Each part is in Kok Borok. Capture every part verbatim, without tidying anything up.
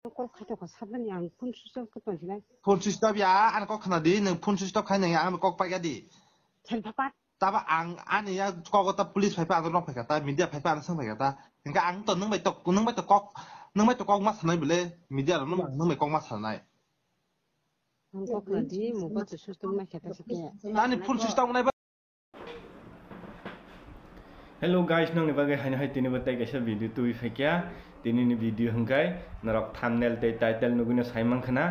Kol khaito kha sabjani ang phone switch off khe tongsinai. Phone switch off ya, ani kok khna di, nwng phone switch off khai nang ya, ang kok paikha di. Thel phapat. Taba ang ani ya kogo ta police phai pa, ang rok phai kha ta, media phai pa, ang swng phai kha ta. Hingke ang to nwng bai to, nwng bai to kok, nwng bai to kok ma sanai bole, media rok nwng bai kok ma sanai. Ang kok khna di, mo ba to switch off ma khe ta se khe. Ani phone switch off nai ba. Hello guys, nongni bagwi haino hai tini bo tei kaisa video tubui phaikya. Tini ni video hwnkhe norok thumbnail tei title nugwino sai mankha na.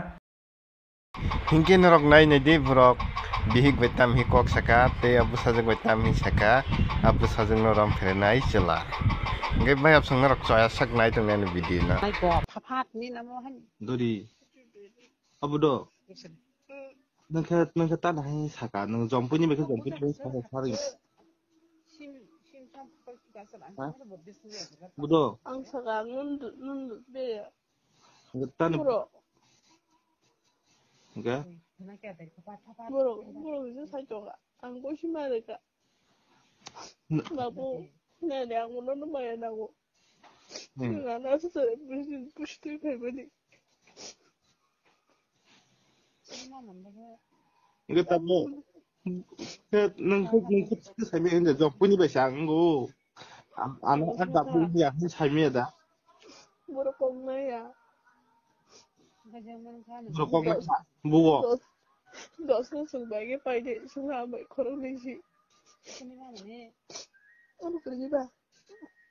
Hinkhe norok nai nai di borok bihik bai tamhi kok saka tei a bwsajwk bai tamhi saka, a bwsajwkno rom pherenai chwla. Hinkhe bai absong norok choya sak nai tongni ani video no. Dori. Abo do. Nangkhe, nangkhe ta nahai saka, nang jompui ni bekhe jompui ni bekhe saka, saka. Ha? Budo. Ang saka, ngun du, ngun du, be. Nangkhe ta ni. Bro. Nangkhe? Bro, bro, bisa sai toka. Ang ko si mare ka. N- Babu, nani ang uno no maya nago. Hmm. Nana sa sa pusti pusti phaimani. Nge tamo. Nang kuk nang kuk kuk sai mi nda jok puni bai sang go. Ano an babu ya hin sai mi da. Boro kong na ya. Boro kong na. Bugo. Dos, dos na sung bai ge pai de sung ha bai khorok ni si. Ano kiri ba.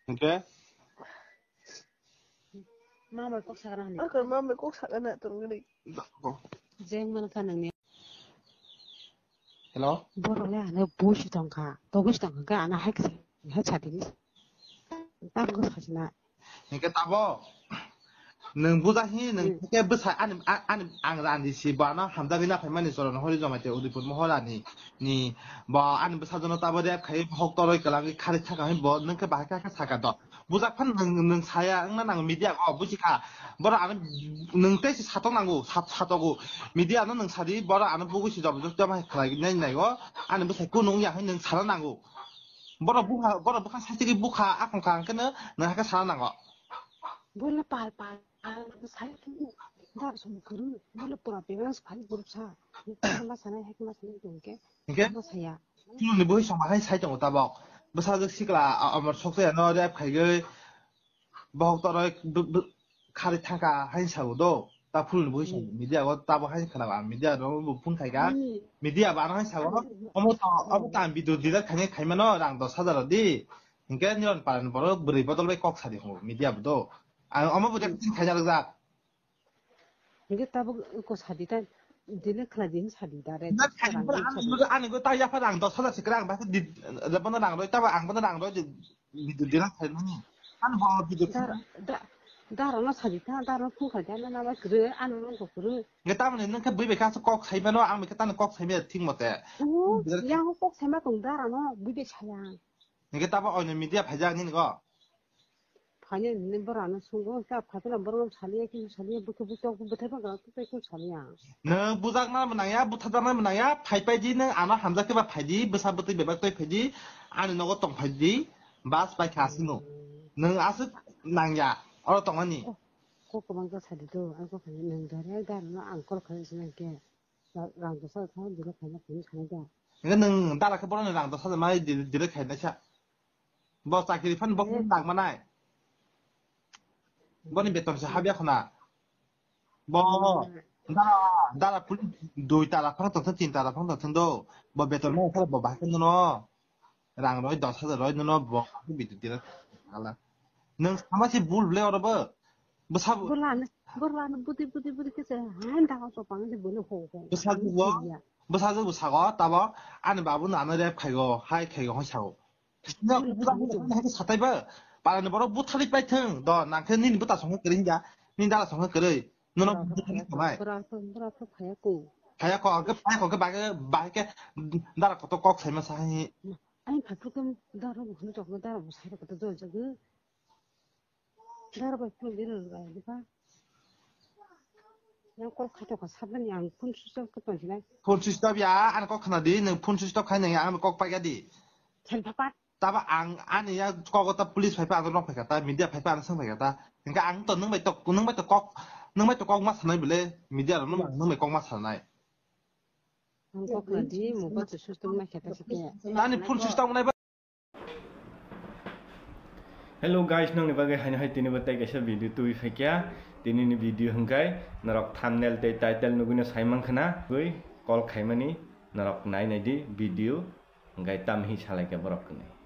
Oke. Mama kok sakana hani. Akar mama kok sakana tong gini. Jeng mana kanang ni. Hello. Boro le ano busi tongkha, togus tongkha, ana hak hak chati ni. Tam go sakina. Nge tabo. Nwng buja hi nwng hmm. Ke bwsa ani a- ani ang rani si bo ano hamjagwi na phaimani chwla no hori jomai te Udaipur mohor ani ni bo ani bwsa jono tabo rep khai hok toroi kwlangwi khari thaka hi bo nwng khe bahai kha kha saka do bujak phan nwng nwng saya wngna nang media o buji kha boro ano nwng tei si satok nango sat- satogo media no nwng sadi boro ano bugui si job job ma khlai nai nai o ani bwsai kunu wngya hai nwng sana nango boro bukha boro bukha sasigi bukha akhong kha hwnkhe no nwng hakhe sana nango. Bole pal pal. Ang sai dar som kuru, bole pura pegang sphai group sa. Hekma sanai, hekma sanai tong ke. Hingke? Hekma saya. Phuluni bui song bahai sai tongo tabok. Bwsajwk sikla a- amar sokse no rep khaigwi. Bohok toroi bu- bu- khari thangka hai sao do. Ta phuluni bui song media go tabo hai khana ba media no bu phun khaika. Hmm. Media ba no hai sao. Omo to omo ta video delete khaini khaimano rang dos hajar di. Hingke niron paran borok bwrwi bodol bai kok sadi ho media bo do. Ang omo bo de tin khaina rwjak. Hingke tabuk ko sadi ta dile khla din sadi da re. Na khaina bor ani go ta yaphar ang dos hajar sikra ang ba di bono rang roi ta ang bono rang roi di di di khaina ni. Ani bo di Dar da dar no sadi ta dar no phung kha ja na na ba kru ano no ko kru. Nge tamni nang khe bui bai kha kok sai mano ang bai khe tani kok sai me thing mote. Yang kok sai ma tong dar no bui bai saya. Nge tabo oino media phaijak nini go. Phanya ni borano sungo, ta phatila borano saliya ki saliya, bukhe bukhe bukhe bukhe bukhe saliya. Nwng bujakna mwnangya, buthajakna mwnangya, phai phai di nwng ano hamjak khe ba phai di, bwsa bwtwi bebak twi phai di, ani nogo tong phai di, bas pai kha aswk nwng. Nwng aswk nangya, oro tongmani. Kok kwbang khe sadi do, ang kok phai nwng direct da no ang call khlai sinai khe. Rang dosa kha dile khaina phone khaina da. Nge nwng dara khe boroni rang dosa mai dile khaina sa. Bo chakri phan bo phone nang manai. Boni beton se habya khona. Bo dara dara puli dui tala phang tong tin tala phang tong do. Bo beton mai kha bo bahai no. Rang roi dos hajar roi nono bo bidit dina hala. Nwng sama si bul ble oro bo. Bwsa bo. Borlano borlano budi budi budi khe se han daga to pang de bole ho ho. Bwsa bo. Bwsa bo sago tabo ani babu nano rep khaigo hai khaigo hoi sago. Nwng bwsa bo hai satai ba. Parani borok buthali pai thung do nang khe nini bwta songkha kwrwi hinja. Nini dala songkha kwrwi. Nono buthali tonai. Bora to bora to phaya ko. Phaya ko ke phaya ko ke ba ke ba ke dara koto kok sai ma sa hi. Ani phaikhukum dara bo hwnwi tongkha, dara bo sai rwkha, tei jol jagwi. Dara bai phone bini rwkha, dikha. Yang kol khaito kha, sabjani ang phone switch off khe tongsinai. Phone switch off ya, ani kok khna di, nwng phone switch off khai nang ya, ang kok paikha di. Thel phapat. Taba ang ani ya kogo ta police phai pa, ang rok phai kha ta, media phai pa, ang swng phai kha ta. Hingkhe ang to nwng bai to, nwng bai to kok, Nung mai to kok ma sanai bile, media rok nung mai kok ma sanai. Ang kok na di, mo ba to system na khe ta khe. Ani phone system nai ba. Hello guys, nongni bagwi haino hai tini bo tei kaisa video twi phaikya. Tini ni video hwnkhe norok thumbnail tei title nugwino sai mankha na, twi call khaimani norok nai nai di video, hwnkhe tamhi salaikha borok kwnwi.